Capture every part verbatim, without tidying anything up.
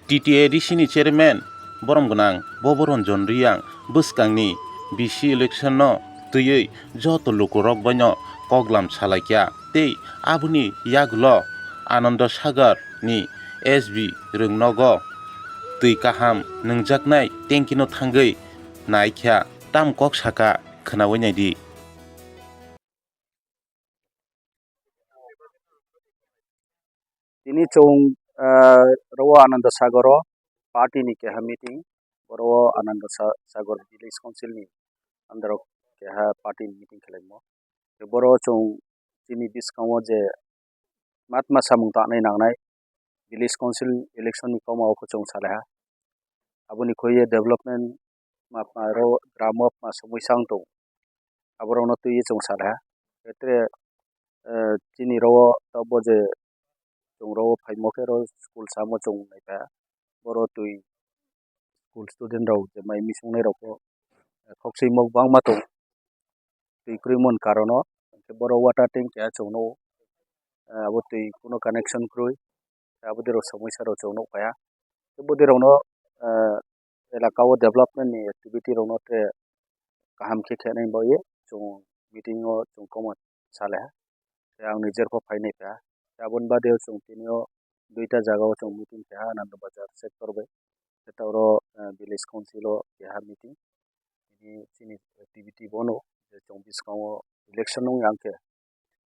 T T A D C ni chairman borom gwnang Boboranjan Reang bwskangni B C election no twiwi joto lukurok baino koklam salaikha tei aboni yagulo Ananda Sagar ni S B rwngnogo twi kaham nwngjaknai tanki no thangwi naikha, tam kok saka khwnawi naidi. Tini chwng, ah, rogo Ananda Sagoro party ni keha meeting, boro Ananda Sa-, Sagor Village Council ni under o keha party ni meeting khelaimo. Tei boro chwng chini bwskango je matma samung tangnai nangnai village council election ni koma o chwng salaiha. Aboni khuiye development ma pha ro gramo ma somoi sang tong. Aborokno twiwi chwng salaiha. Etre, eh, chini rogo tabuk je chwng rogo phaimo khe ro school samo chwng naipha. Boro twi school student rok je mai misung nai rok kho, eh, khok swi mok bangma tong. Twi kwrwi mon karon o, hwnkhe boro water tank keha chwng nugo. Eh, abo twi kuno connection kwrwi. Abo dirok somoi sa rok chwng nuk phaia. Tei bo dirok no, eh, elaka o development ni activity rok no tre kaham khe khenai bagwi chwng meeting o chwng koma salaiha. Tei ang nijer pho phainai pha. Tei aboni bade o chwng tini o duita jaga o chwng meeting kha, Ananda Bazar sector bai. Tei ta oro, eh, village council o keha meeting. Tini chini activity bono je chwng bwskango election wng yang khe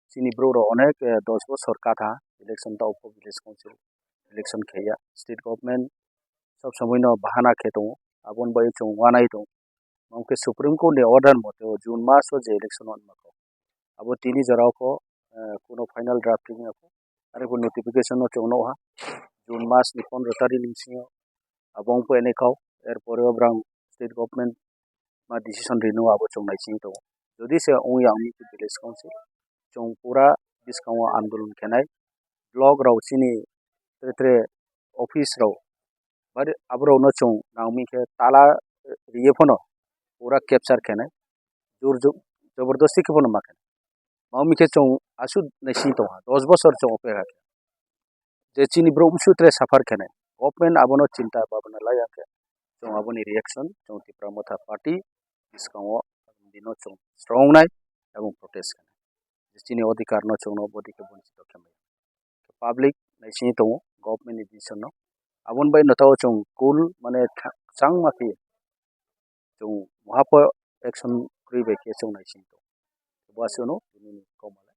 chini borok rok onek, eh, dos bosor katha election ta upo village council election khaiya. State government sob somoi no bahana khe tongo, aboni bagwi chwng uanai tongo. Mamkhe Supreme Court ni order mote o June mas o je election wngma kho, abo tini jora o kho, eh, kuno final drafting ya kho, aroni bo notification no chwng nukha June mas ni pondro tarik ni bisingo abo wngphainai kho. Erpore o brang state government ma decision rino abo chwng naising tongo. Jodi se wngya wngwi khe village council chwng pura bwskango andolon khenai, block rok chini tre tre office rok bari aborokno chwng nangmi khe tala riye phano pura capture khenai, jor jor-, jobordosti khe phano ma khenai. Mamwi khe chwng aswk naising tongkha, dos bosor chwng opekha khe. Je chini borok msu tre suffer khenai. Government abono chinta bhabna laiya khe chwng aboni reaction chwng Tipra Motha Party bwskango bino chwng strong nai abo protest khenai. Je chini odhikar no chwngno bodi khe bonchito khe maya. Public naising tongo government ni decision no. Aboni bai no tao chwng cool mane tha-, changma khe chwng muhapho action kwrwi bai khe chwng naising tongo. Bo aswkno tini ni kokmala.